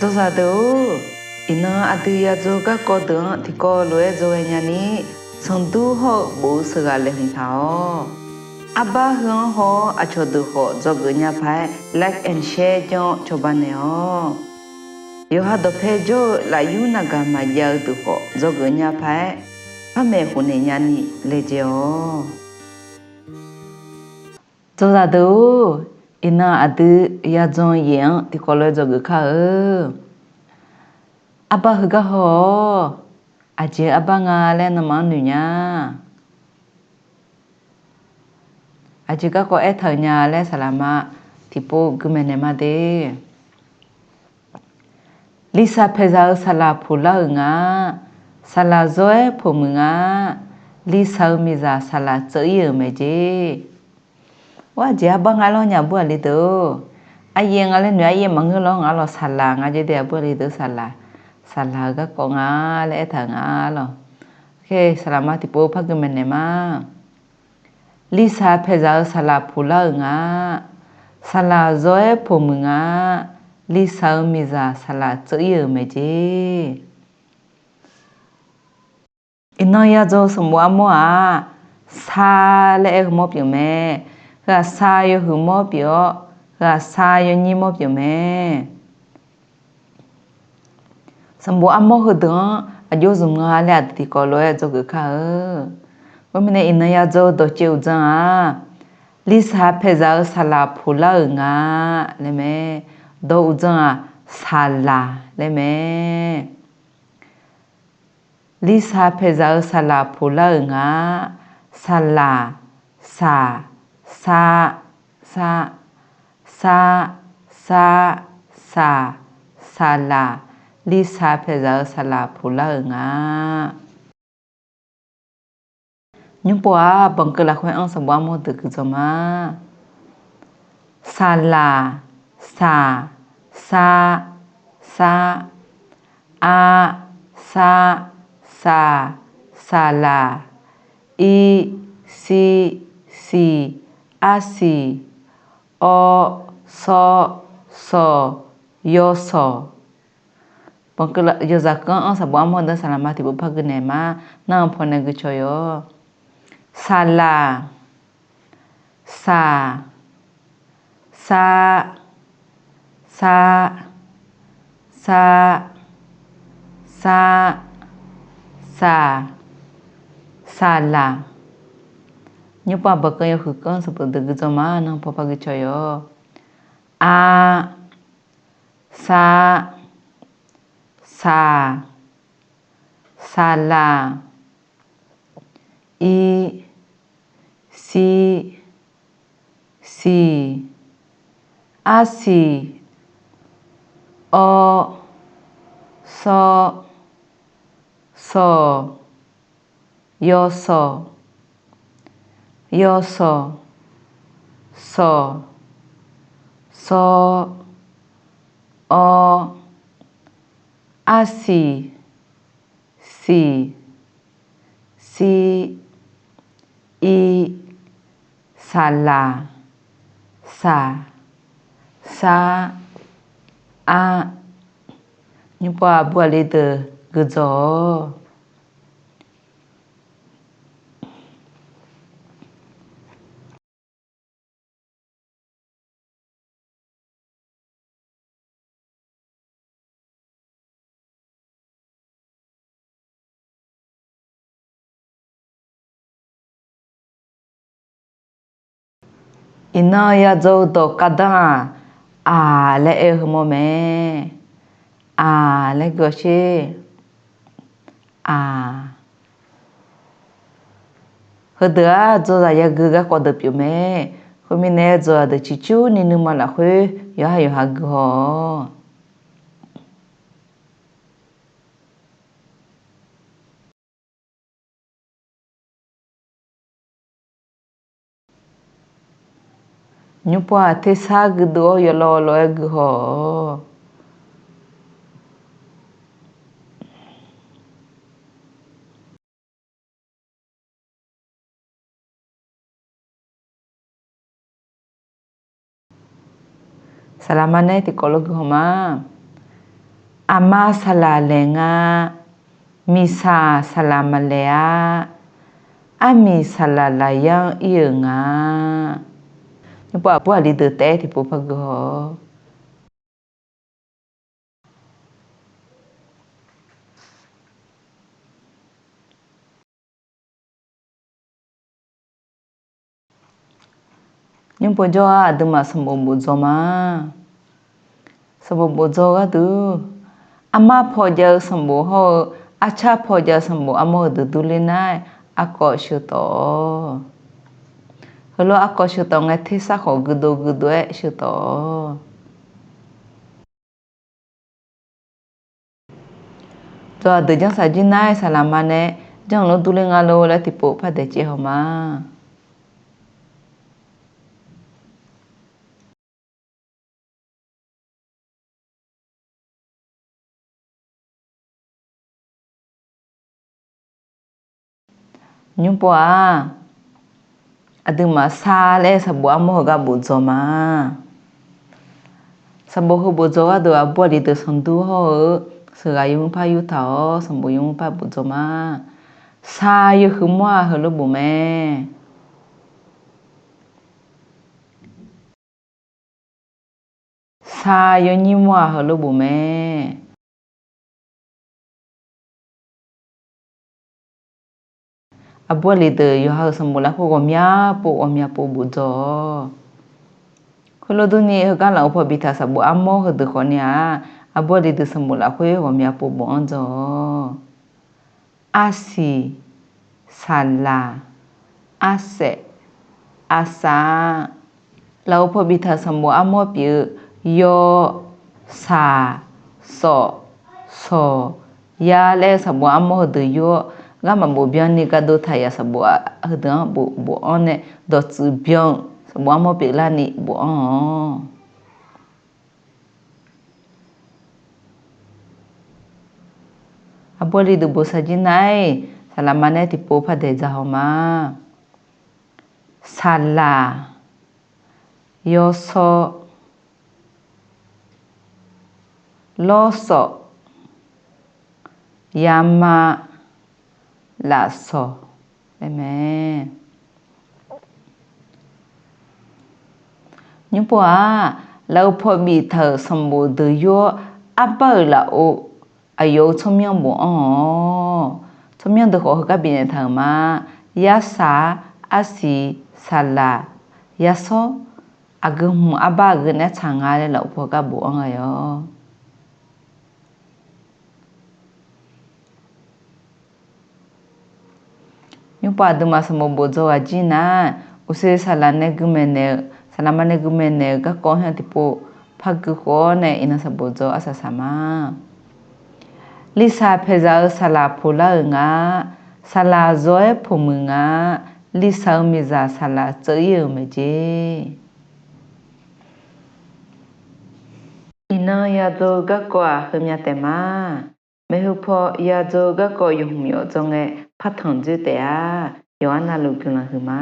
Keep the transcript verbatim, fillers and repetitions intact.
Dzawzaq deuq-or, iqnan aqdui yadzaw garkawv deuq-anr tiqkawv lof-aer dzawghae nyani, sanqdur hawr-eu bof-eu sheuqghaq laeqhmq taq-awq. Arbar heu-anr haw-awr aqcawq deuq khawf dzawgeuf nya paq-aer like and share janr-awr cawba naeq-awq. Yawqha dawqpae jawr-eu lafyur navgaq maqjav-eu deuq khawf dzawgeuf nya paq-aer, par maeqhu naeq nyani laejae-awq. Dzawzaq deuq-or, iqnan aqdui yadzan yaeq-anr tiqkawv lof-aer dzawgeuf kar-eu. Arbar heugar haw-awq. Aqjeq arbar nga laer nawmaf-anr noeq nya. Aqjeq garkawv aertaq-euq nya laer saqlaqma tiqpov gui maeqnaeq ma de. Lisaq paeqzaq-eu saqlaq poqlar-euq nga. Saqlaq zawr-aer poqmuiq nga. Lisaq-eu miqzaq saqlaq tseuv-ir-euq mae jer. Or, aqjeq arbar nga lawr nya aqbur aqli deuq-or. Aryaer nga laer noeq aryaer maqngeur lawr nga lawq, saqlaq nga jer de aqbur aqli deuq, saqlaq. Saqlaq-eu garkawv nga laer aertaq-euq nga lawq. Saqlaqma tiqpov par gui maeqnaeq ma. Lisaq paeqzaq-eu saqlaq poqlar-euq nga. Saqlaq zawr-aer poqmuiq nga. Lisaq-eu miqzaq saqlaq tseuv-ir-euq mae jer. Iqnan yadzaw sanqbof armawr-aq, sar laer aer-eu mawr pyeuf mae. Ghaqsar yawhuiq mawr pyeuf-awr, ghaqsar yawnyir mawr pyeuf mae. Sanqbof armawr heudeuq-anr aqjox zmq nga laer aqdui tiqkawv lof-aer dzawgeuf kar-eu. Khoermirnae iqnan yadzaw-eu dawqcaev uqdzan-aq, lisaq paeqzaq-eu saqlaq poqlar-euq nga laer mae. Dawq uqdzan-aq, saqlaq laer mae. Lisaq paeqzaq-eu saqlaq poqlar-euq nga. Saqlaq, saq, sar, sar, sar, sar, saq, saqlaq. Lisaq paeqzaq-eu saqlaq poqlar-euq nga. Nymrpov-aq, banqkeuv lafkhoer anr sanqbof armawr deuq gui dzawq ma. Saqlaq, saq, sar, sar, ar, sar, saq, saqlaq, ir, sir, siq, arsiq, awr, sawr, sawq, yawsawq. Banqkeuv yawzaq keuv-anr anr sanqbof armawr deuq saqlaqma tiqpov par gui naeq ma. Nar-anr pawnae gui caw yawq. Saqlaq, saq, sar, sar, sar, sar, saq, saqlaq. Nymrpov-aq, banqkeuv yawhuiq keuv-anr sanqbof deuq gui dzawq ma. Nar-anr paw par gui caw yawq. Ar, sar, saq, saqlaq, ir, sir, siq, arsiq, awr, sawr, sawq, yawsawq, yawsawq, sawq, sawr, awr, arsiq, siq, sir, ir, saqlaq, saq, sar, ar. Nymrpov aqbur aqli deuq gui dzawq-awq. Iqnan yadzaw-eu dawq khavdanr-aq, aq laer aer-eu heumawr mae. Aq laer gui-awq sher. Aq. Heudeuq-aq, dzawzaq yagui garkawv deuq pyeuf mae. Khoermirnae, dzawzaq deuq ciqcurni nuima lafkhoer yawqha yawqha gui haw-awq. Nymrpov-aq, tersar guidov-awr yawlawv lawv-aer gui haw-awq. Saqlaqma nae tiqkawv lof gui haw ma. Aqma saqlaq laeq nga, miqsaq saqlaq maqlaeq-a, armiq saqlaq lafyar-anr ir-euq nga. Nymrpov aqbur aqli deuq taef-aer tiqpov par gui haw-awq. Nymrpov jawr-aq, aqduimaf sanqbof bofdzaw ma. Sanqbof bofdzaw gharduq, armar paw jav-eu sanqbof hawr-eu, arcar paw jav-eu sanqbof armawr heudeuq durler nar-aer, arkawv sheuqtawf-awq. Heulof-aer arkawv sheuqtawf ngae, tersar khawf guidov guidov-aer sheuqtawf-awq. Dawq aqdeuq janrsaq jir nar-aer, saqlaqma nae janr-eu lof durler nga lor laer tiqpov par daeq caev haw ma. Nymrpov-aq, aqduimaf sar laer sanqbof armawr heugar bofdzaw ma. Sanqbof heu bofdzaw gharduq aqbur aqli deuq sanqdur hawr-eu, sheuqghaq yawmuir par yurtaq-awr sanqbof yawmuir par bofdzaw ma. Sar yawhuiq mawr-aq heulof bof mae. Sar yawnyir mawr-aq heulof bof mae. Aqbur aqli deuq yawqha-euq sanqbof lafkhoer ghawqmya pov ghawqmya pov bofdzaw-awq. Khoerlof durni heugar laf-eu paw biftaq sanqbof armawr heudeuq khawfni-aq, aqbur aqli deuq sanqbof lafkhoer ghawqmya pov bofanr dzaw-awq. Arsiq, saqlaq, arsaef, arsar. Laf-eu paw biftaq sanqbof armawr pyeuf-eu, yaw, saq, sawf, sawq, ya laer sanqbof armawr heudeuq yur-awr, garma bof byanni gardov taq yaf sanqbof heudeuq-anr bof bofanr nae dawqtsuif byan-eu sanqbof armawr pyeuflarni bofanr-awq. Aqbur aqli deuq bof saq jir nar-aer, saqlaqma nae tiqpov par daeq dzaq haw ma. Saqlaq, yawshawr, lawrsawf, yama, lafsawq laer mae. Nymrpov-aq, laf-eu paw biftaq-euq sanqbof deuq yur-awr, arbar-euq lafov aqyawf-euq tsawrmyanr bofanr-awq. Tsawrmyanr deuq khawf heugar bifnaeq taq-euq ma. Yarsaq, arsiq, saqlaq, yashawr, aqgeu hmq arbar aqgeu naeq-aer tsaq nga laer laf-eu paw gar bofanr ghae-awq. Nymrpov aqduimaf sanqbof bofdzaw ghaq jir nar, uqshoe saqlaq nae guimaeq naeq-eu, saqlaqma nae guimaeq naeq-eu garkawv haer tiqpov par gui khof-awr nae iqnan sanqbof dzaw arsaq saq ma. Lisaq paeqzaq-eu saqlaq poqlar-euq nga. Saqlaq zawr-aer poqmuiq nga. Lisaq-eu miqzaq saqlaq tseuv ir-euq maeq jeq. Iqnan yadzaw-eu garkawv-aq heumya taef ma. Maeqhu paw yadzaw-eu garkawv yawhmq yawf dzawr ngae partanq dzoer taef-a. Yawqha navluf guiqlanq huiq ma.